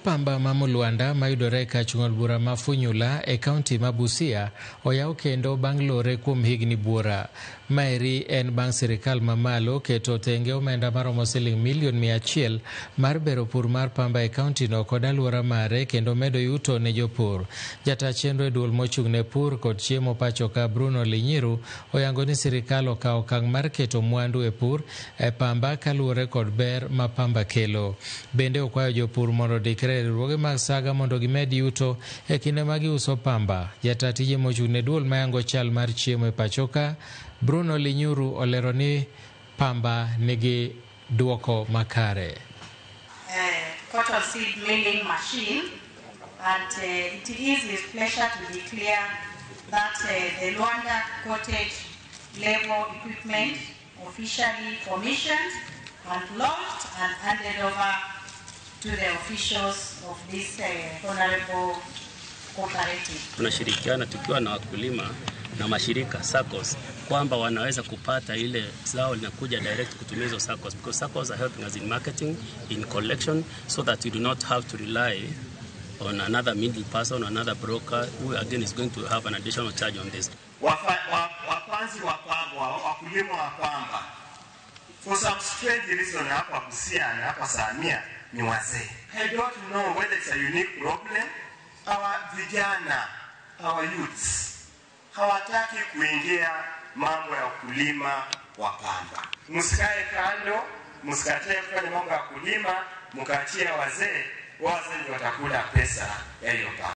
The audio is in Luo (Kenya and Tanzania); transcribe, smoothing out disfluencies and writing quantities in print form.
pamba ma Mulwanda mayudore kach ng'ol bura ma Funyula e kaunti ma Busia oyaw kendo bang' lore kuom higni buora. Maeri en bang' sirikal mamalo keto tenge omenda maromo siling milion 100 mar bero pur mar pamba e kaunti no kod alwora mare kendo medo yuto ne jopur. Jata chenro e duol mochung' ne pur kod chiemo pachoka Bruno Linyiru oyango ni sirikal okawo okang' mar keto mwandu e pur e pamba kaluwore kod ber ma pamba kelo. Bende okwayo jopur mondo odikre e riwruoge mag saga mondo gimed yuto e kinde ma giuso pamba. Jata tije mochung' ne duol mayango chal mar chiemo e pachoka Bruno Linyuru olero ni pamba nigi duoko makare. Cotton seed milling machine, and it is with pleasure to declare that the Luanda cottage level equipment officially commissioned and launched and handed over to the officials of this honorable cooperative. Tunashirikiana tukiwa na wakulima na mashirika SACCOS kwamba wanaweza kupata ile zao linakuja direct kutumia hizo SACCOS, because SACCOS are helping us in marketing, in collection, so that you do not have to rely on another middle person, another broker who again is going to have an additional charge on this. Wapanzi wa pamba, wakulima wa pamba, for some strange reason hapa Busia na hapa Samia ni wazee. I don't know whether it's a unique problem. Our vijana, our youths hawataki kuingia mambo ya ukulima wa pamba. Msikae kando, msikatae kufanya mambo ya kulima, mkaachia wazee, wazee ndio watakula pesa ya hiyo pamba.